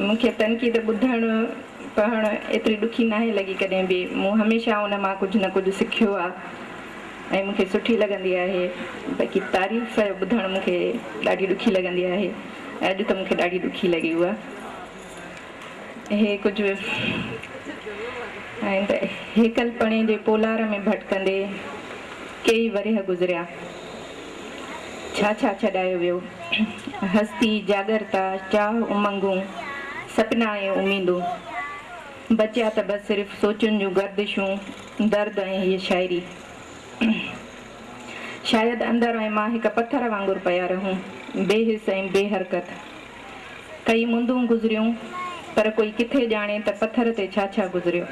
مون کي تنقيد ٻڌڻ پڙهڻ ايتري ڏکي ناهي لڳي ڪڏهن به. مون هميشه ان مان ڪجهه نه ڪجهه سکيو آ ۽ مون کي سٺي لڳندي آهي. باقي تعريف ٻڌڻ مون کي ڏاڍي ڏکي لڳندي آهي ۽ اڄ ته مون کي ڏاڍي ڏکي لڳي اها. اهي ڪجهه آهن ته هيڪلپڻي جي پولار ۾ ڀٽڪندي ڪيئي ورهيه گذريا. ڇا ڇا ڇڏايو ويو. هستي، جاڳرتا، چاهه، امنگون، سپنا ۽ اميدون. بچيا ته بس صرف سوچن جون گردشون، درد ۽ هيء شاعري. شايد اندر ۽ مان هڪ پٿر وانگر پيا رهون، بي حس ۽ بي حرڪت. ڪئي مندون گذريون، پر ڪوئي ڪٿي ڄاڻي ته پٿر تي ڇا ڇا گذريو.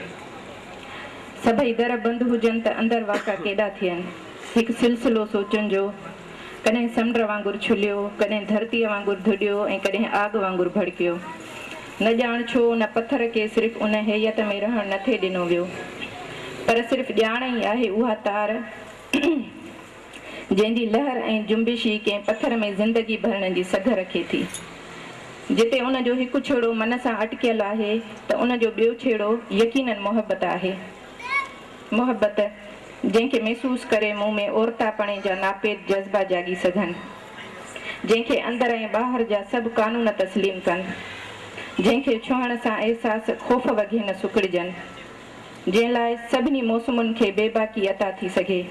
سڀئي در بند هجن ته اندر واڪا ڪيڏا ٿين. هڪ سلسلو سوچن جو، ڪڏهن سمنڊ وانگر ڇليو، ڪڏهن ڌرتيء وانگر ڌڏيو ۽ ڪڏهن آڳ وانگر ڀڙڪيو. نه ڄاڻ ڇو ان پٿر کي صرف ان هيئت ۾ رهڻ نه ٿي ڏنو ويو. پر صرف ڄاڻ ئي آهي اها تار، جنهن جي لهر ۽ جنبش ئي ڪنهن پٿر ۾ زندگي ڀرڻ جي سگهه رکي ٿي. جتي ان جو هڪ ڇيڙو من سان اٽڪيل آهي ته ان جو ٻيو ڇيڙو يقيناً محبت آهي. محبت، جنهن کي محسوس ڪري مون ۾ عورتاپڻي جا ناپيد جذبا جاڳي سگهن. جنهن کي اندر ۽ ٻاهر جا سڀ قانون تسليم ڪن. جنهن کي ڇهڻ سان احساس خوف وگهي نه سڪڙجن. جنهن لاء سڀني موسمن کي بيباڪي عطا ٿي سگهي.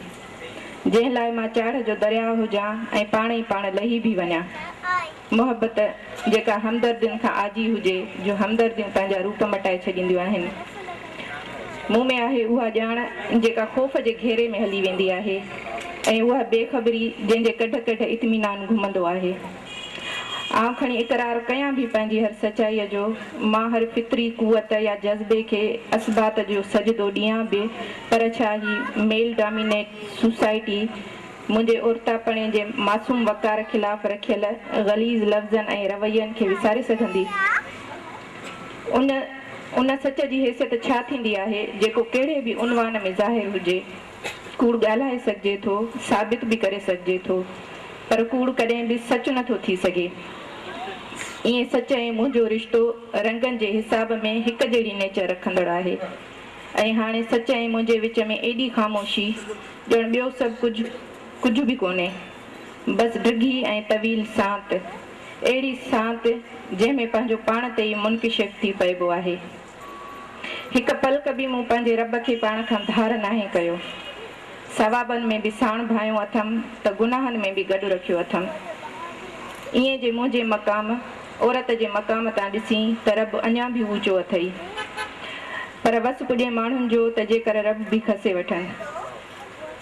جنهن لاء مان چاڙهه جو درياء هجان ۽ پاڻ ئي پاڻ لهي به وڃان. محبت، جيڪا همدردين کان آجي هجي، جو همدرديون پنهنجا روپ مٽائي ڇڏينديون آهن. مون ۾ آهي اها ڄاڻ، جيڪا خوف جي گهيري ۾ هلي ويندي آهي ۽ اها بي خبري، جنهن جي ڪڍ ڪڍ اطمينان گهمندو آهي. آئون کڻي اقرار ڪيان به پنهنجي هر سچائيء جو، مان هر فطري قوت يا جذبي کي اثبات جو سجدو ڏيان به، پر ڇا هي ميل ڊامينيٽ سوسائٽي منهنجي عورتاپڻي جي معصوم وقار خلاف رکيل غليظ لفظن ۽ روين کي وساري سگهندي؟ ان ان سچ جي حيثيت ڇا ٿيندي آهي، جيڪو ڪهڙي به عنوان ۾ ظاهر هجي؟ ڪوڙ ڳالهائي سگهجي ٿو، ثابت به ڪري سگهجي ٿو، پر ڪوڙ ڪڏهن به سچ نه ٿو ٿي سگهي. ائين سچ ۽ منهنجو رشتو رنگن جي حساب ۾ هڪ جهڙي نيچر رکندڙ آهي. ۽ هاڻي سچ ۽ منهنجي وچ ۾ ايڏي خاموشي، ڄڻ ٻيو سڀ ڪجهه ڪجهه به ڪونهي. بس ڊگهي ۽ طويل سانت. اهڙي سانت، جنهن ۾ پنهنجو پاڻ تي ئي منڪشف ٿي پئبو آهي. هڪ پلڪ به مون پنهنجي رب کي پاڻ کان ڌار ناهي ڪيو. ثوابن ۾ به ساڻ ڀانيو اٿم ته گناهن ۾ به گڏ رکيو اٿم. ائين جي منهنجي مقام، عورت جي مقام تان ڏسين ته رب اڃا به اوچو اٿئي. پر وس پڄي ماڻهن جو ته جيڪر رب به کسي وٺن.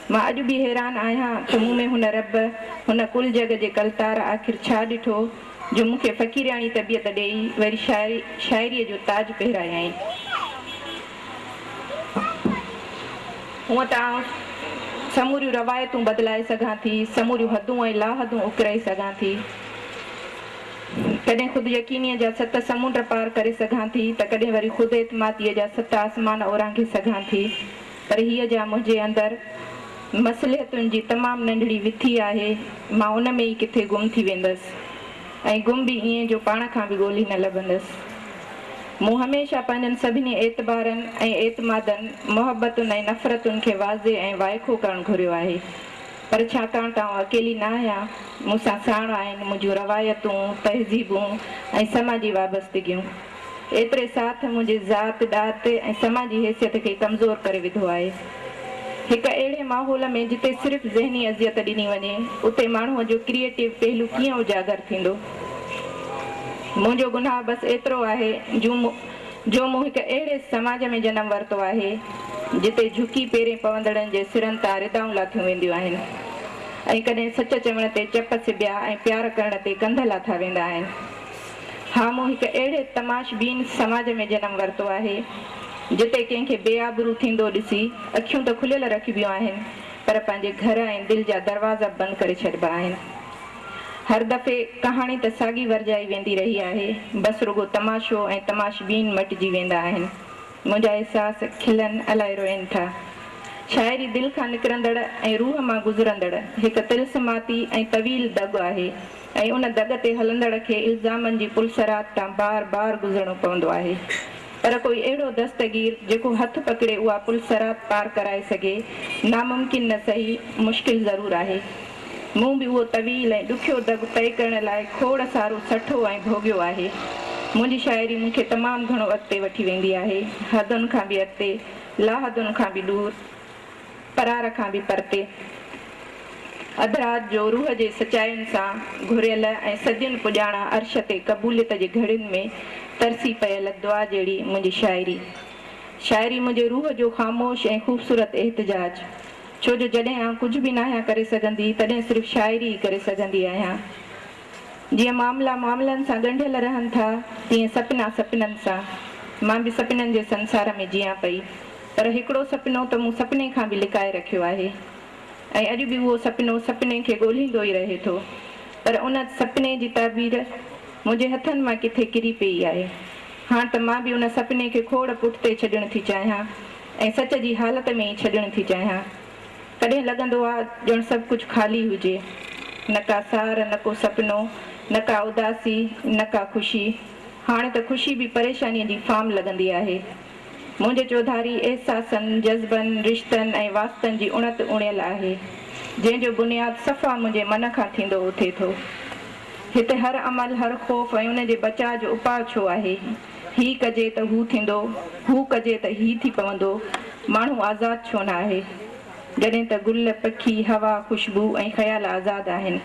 مان اڄ به حيران آهيان ته مون ۾ هن رب، هن ڪل جڳ جي ڪلتار آخر ڇا ڏٺو جو مون کي فقيرياڻي طبيعت ڏيئي وري شاعريء جو تاج پهرايائين. هونء ته آئون سموريون روايتون بدلائي سگهان ٿي، سموريون حدون ۽ لاحدون اڪرائي سگهان ٿي. ڪڏهن خود يقينيء جا ست سمنڊ پار ڪري سگهان ٿي ته ڪڏهن وري خود اعتماديء جا ست آسمان اورانگهي سگهان ٿي. پر هيء جا منهنجي اندر مصلحتن جي تمام ننڍڙي وٿي آهي، مان ان ۾ ئي ڪٿي گم ٿي ويندس ۽ گم به ائين جو پاڻ کان به ڳولي نه لڀندس. مون هميشه پنهنجن سڀني اعتبارن ۽ اعتمادن، محبتن ۽ نفرتن کي واضح ۽ وائکو ڪرڻ گهريو آهي. پر ڇاڪاڻ ته آئون اڪيلي نه آهيان، مون سان ساڻ آهن منهنجون روايتون، تهذيبون ۽ سماجي وابستگيون. ايتري ساٿ منهنجي ذات، ڏات ۽ سماجي حيثيت کي ڪمزور ڪري وڌو آهي. هڪ اهڙي ماحول ۾ جتي صرف ذهني اذيت ڏني وڃي، اتي ماڻهوء جو ڪريئيٽو پهلو ڪيئن اجاگر ٿيندو؟ منهنجو گناهه بس ايترو آهي جو مون هڪ اهڙي سماج ۾ جنم ورتو آهي، جتي جهڪي پيرين پوندڙن جي سرن تان ردائون لاٿيون وينديون آهن ۽ ڪڏهن سچ چوڻ تي چپ سبيا ۽ پيار ڪرڻ تي ڪنڌ لاٿا ويندا آهن. ها مون هڪ اهڙي تماش بين سماج ۾ جنم ورتو آهي، جتي ڪنهن کي بي آبرو ٿيندو ڏسي اکيون ته کليل رکبيون آهن، پر پنهنجي گهر ۽ دل جا دروازا به بند ڪري ڇڏبا آهن. هر دفعي ڪهاڻي ته ساڳي ورجائي ويندي رهي آهي، بس رڳو تماشو ۽ تماش بين مٽجي ويندا آهن. منهنجا احساس کلن الائي روئين ٿا. شاعري دل کان نڪرندڙ ۽ روح مان گذرندڙ هڪ طلسماتي ۽ طويل دڳ آهي ۽ ان دڳ تي هلندڙ کي الزامن جي پلصراط تان بار بار گذرڻو پوندو آهي. پر ڪوئي اهڙو دستگير جيڪو هٿ پڪڙي اها پلصراط پار ڪرائي سگهي، ناممڪن نه سهي، مشڪل ضرور آهي. مون به اهو طويل ۽ ڏکيو دڳ طئي ڪرڻ لاء کوڙ سارو سٺو ۽ ڀوڳيو آهي. منهنجي شاعري مون کي تمام گهڻو اڳتي وٺي ويندي آهي، حدن کان به اڳتي، لاحدن کان به ڏور، پرار کان به پرتي. اڌ رات جو روح جي سچاين سان گهريل ۽ صدين پڄاڻان عرش تي قبوليت جي گهڙين ۾ ترسي پيل دعا جهڙي منهنجي شاعري. شاعري منهنجي روح جو خاموش ۽ خوبصورت احتجاج. ڇو جو جڏهن آئون ڪجهه به ناهيان ڪري سگهندي تڏهن صرف شاعري ئي ڪري سگهندي آهيان. جيئن معاملا معاملن سان ڳنڍيل رهن ٿا تيئن سپنا سپنن سان. مان به سپنن جي سنسار ۾ جيئان پئي. پر هڪڙو سپنو ته مون سپني کان به لڪائي رکيو آهي ۽ اڄ به اهو سپنو سپني کي ڳولهيندو ئي رهي ٿو. پر ان سپني جي تعبير منهنجي هٿن مان ڪٿي ڪري پيئي آهي. هاڻ ته مان به ان سپني کي کوڙ پٺتي ڇڏڻ ٿي چاهيان. ۽ سچ جي حالت ۾ ئي ڇڏڻ ٿي چاهيان. ڪڏهن لڳندو آ ڄڻ سڀ ڪجهه خالي هجي. نه ڪا سار، نه ڪو سپنو، نه ڪا اداسي، نه ڪا خوشي. هاڻي ته خوشي به پريشانيء جي فارم لڳندي آهي. منهنجي چوڌاري احساسن، جذبن، رشتن ۽ واسطن جي اڻت اڻيل آهي، جنهن جو بنياد صفا منهنجي من کان ٿيندو اٿي ٿو. هتي هر عمل، هر خوف ۽ ان جي بچاء جو اپاء ڇو آهي؟ هي ڪجي ته هو ٿيندو، هو ڪجي ته هي ٿي پوندو، ماڻهو آزاد ڇو نه آهي؟ جڏهن ته گل، پکي، هوا، خوشبو ۽ خيال آزاد آهن.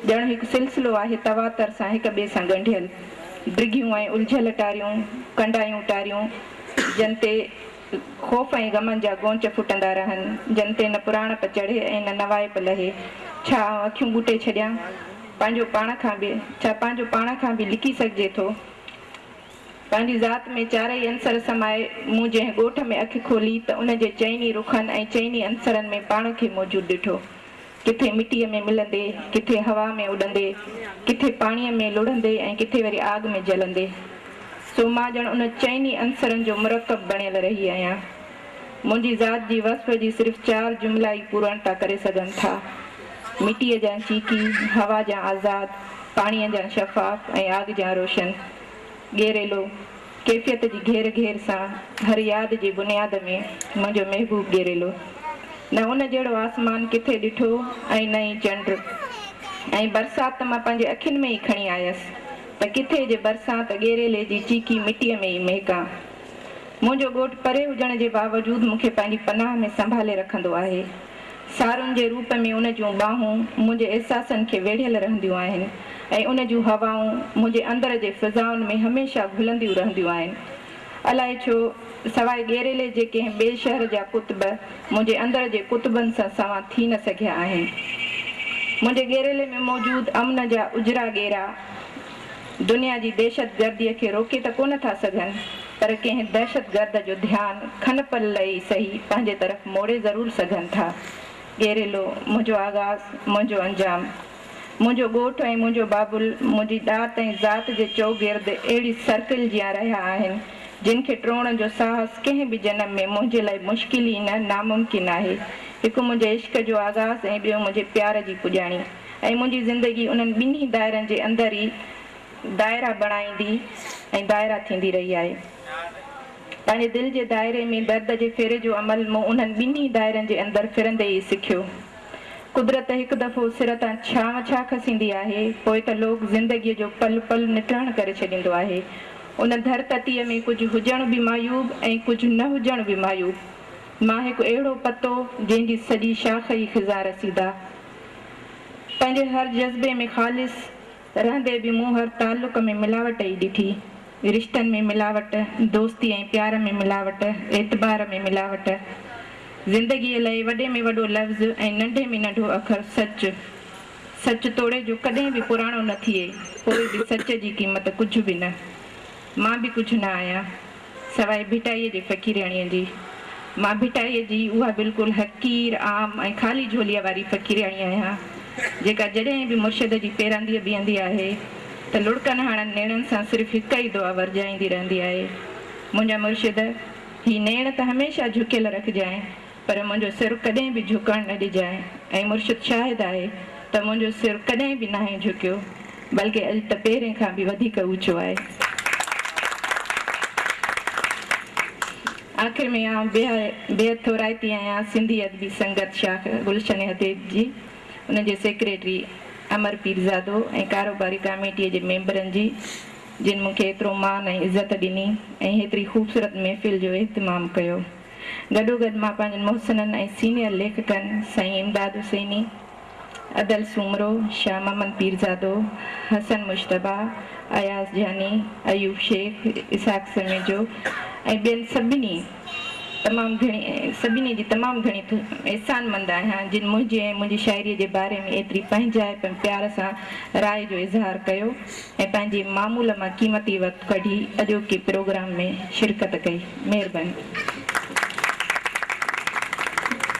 ڄڻ هڪ سلسلو آهي تواتر سان هڪ ٻئي سان ڳنڍيل. ڊگهيون ۽ الجهيل ٽاريون، ڪنڊايون ٽاريون، جن تي خوف ۽ غمن جا گونچ ڦٽندا رهن، جن تي نه پراڻپ چڙهي ۽ نه نوائپ لهي. ڇا آئون اکيون ٻوٽي ڇڏيان؟ پنهنجو پاڻ کان به، ڇا پنهنجو پاڻ کان به لڪي سگهجي ٿو؟ پنهنجي ذات ۾ چارئي عنصر سمائي مون جنهن ڳوٺ ۾ اک کولي ته ان جي چئني رخن ۽ چئني عنصرن ۾ پاڻ کي موجود ڏٺو. ڪٿي مٽيء ۾ ملندي، ڪٿي هوا ۾ اڏندي، ڪٿي پاڻيء ۾ لڙهندي ۽ ڪٿي وري آگ ۾ جلندي. سو مان ڄڻ ان چئني عنصرن جو مرڪب بڻيل رهي آهيان. منهنجي ذات جي وصف جي صرف چار جملا ئي پورڻتا ڪري سگهن ٿا. مٽيء جان چيڪي، هوا جان آزاد، پاڻيء جان شفاف ۽ آگ جان روشن. ڳيريلو، ڪيفيت جي گهير گهير سان هر ياد جي بنياد ۾ منهنجو محبوب ڳيريلو. نه ان جهڙو آسمان ڪٿي ڏٺو ۽ نه ئي چنڊ. ۽ برسات ته مان پنهنجي اکين ۾ ئي کڻي آيس ته ڪٿي جي برسان ته ڳيريلي جي چيڪي مٽيء ۾ ئي مهڪان. منهنجو ڳوٺ پري هجڻ جي باوجود مون کي پنهنجي پناهه ۾ سنڀالي رکندو آهي. سارن جي روپ ۾ ان جون ٻانهون منهنجي احساسن کي ويڙهيل رهنديون آهن ۽ ان جون هوائون منهنجي اندر جي فضائن ۾ هميشه گهلنديون رهنديون آهن. الائي ڇو، سواء ڳيريلي جي ڪنهن ٻئي شهر جا قطب منهنجي اندر جي قطبن سان سنوان ٿي نه سگهيا آهن. منهنجي ڳيريلي ۾ موجود امن جا اجرا ڳيرا دنيا جي دهشتگرديء کي روڪي ته ڪونه ٿا سگهن، پر ڪنهن دهشتگرد جو ڌيان کن پل لئه ئي سهي پنهنجي طرف موڙي ضرور سگهن ٿا. ڳيريلو، منهنجو آغاز، منهنجو انجام. منهنجو ڳوٺ ۽ منهنجو بابل منهنجي ڏات ۽ ذات جي چؤگرد اهڙي سرڪل جيان رهيا آهن، جن کي ٽوڙڻ جو ساهس ڪنهن به جنم ۾ منهنجي لاء مشڪل ئي نه ناممڪن آهي. هڪ منهنجي عشق جو آغاز ۽ ٻيو منهنجي پيار جي پڄاڻي. ۽ منهنجي زندگي انهن ٻنهي دائرن جي اندر ئي دائرا بڻائيندي ۽ دائرا ٿيندي رهي آهي. پنهنجي دل جي دائري ۾ درد جي ڦيري جو عمل مون انهن ٻنهي دائرن جي اندر ڦرندي ئي سکيو. قدرت هڪ دفعو سر تان ڇانو ڇا کسيندي آهي، پوء ته لوڪ زندگيء جو پل پل نٽهڻ ڪري ڇڏيندو آهي. ان ڌرتتيء ۾ ڪجهه هجڻ به معيوب ۽ ڪجهه نه هجڻ به معيوب. مان هڪ اهڙو پتو، جنهن جي سڄي شاخ ئي خزان رسيده. پنهنجي هر جذبي ۾ خالص رهندي به مون هر تعلق ۾ ملاوٽ ئي ڏٺي. رشتن ۾ ملاوٽ، دوستي ۽ پيار ۾ ملاوٽ، اعتبار ۾ ملاوٽ. زندگيء لئه وڏي ۾ وڏو لفظ ۽ ننڍي ۾ ننڍو اکر سچ. سچ توڙي جو ڪڏهن به پراڻو نه ٿئي، پوء به سچ جي قيمت ڪجهه به نه. مان به ڪجهه نه آهيان. سواء ڀٽائيء جي فقيرياڻيء جي. مان ڀٽائيء جي اها بلڪل حقير، عام ۽ خالي جهوليء واري فقيرياڻي آهيان، جيڪا جڏهن به مرشد جي پيرانديء بيهندي آهي ته لڙڪن هاڻن نيڻن سان صرف هڪ ئي دعا ورجائيندي رهندي آهي، منهنجا مرشد! هي نيڻ ته هميشه جهڪيل رکجانء، پر منهنجو سر ڪڏهن به جهڪڻ نه ڏجانء ۽ مرشد شاهد آهي ته منهنجو سر ڪڏهن به ناهي جهڪيو بلڪه اڄ ته پهرين کان به وڌيڪ اوچو آهي. آخر ۾ آئون بيحد ٿورائتي آهيان سنڌي ادبي سنگت شاخ گلشن حديد جي، ان جي سيڪريٽري امر پيرزادو ۽ ڪاروباري ڪاميٽيء جي ميمبرن جي، جن مون کي ايترو مان ۽ عزت ڏني ۽ هيتري خوبصورت محفل جو اهتمام ڪيو. گڏوگڏ مان پنهنجن محسنن ۽ سينيئر ليکڪن سائين امداد حسيني، ادل سومرو، شاهه محمد پيرزادو، حسن مجتبيٰ، اياز جاني، ايوب شيخ، اسحاق سميجو ۽ ٻين سڀني تمام گهڻي سڀني جي تمام گهڻي احسانمند آهيان جن منهنجي ۽ منهنجي شاعريء جي باري ۾ ايتري پنهنجائپ ۽ پيار سان راء جو اظهار ڪيو ۽ پنهنجي معمول مان قيمتي وقت ڪڍي اڄوڪي پروگرام ۾ شرڪت ڪئي. مهرباني.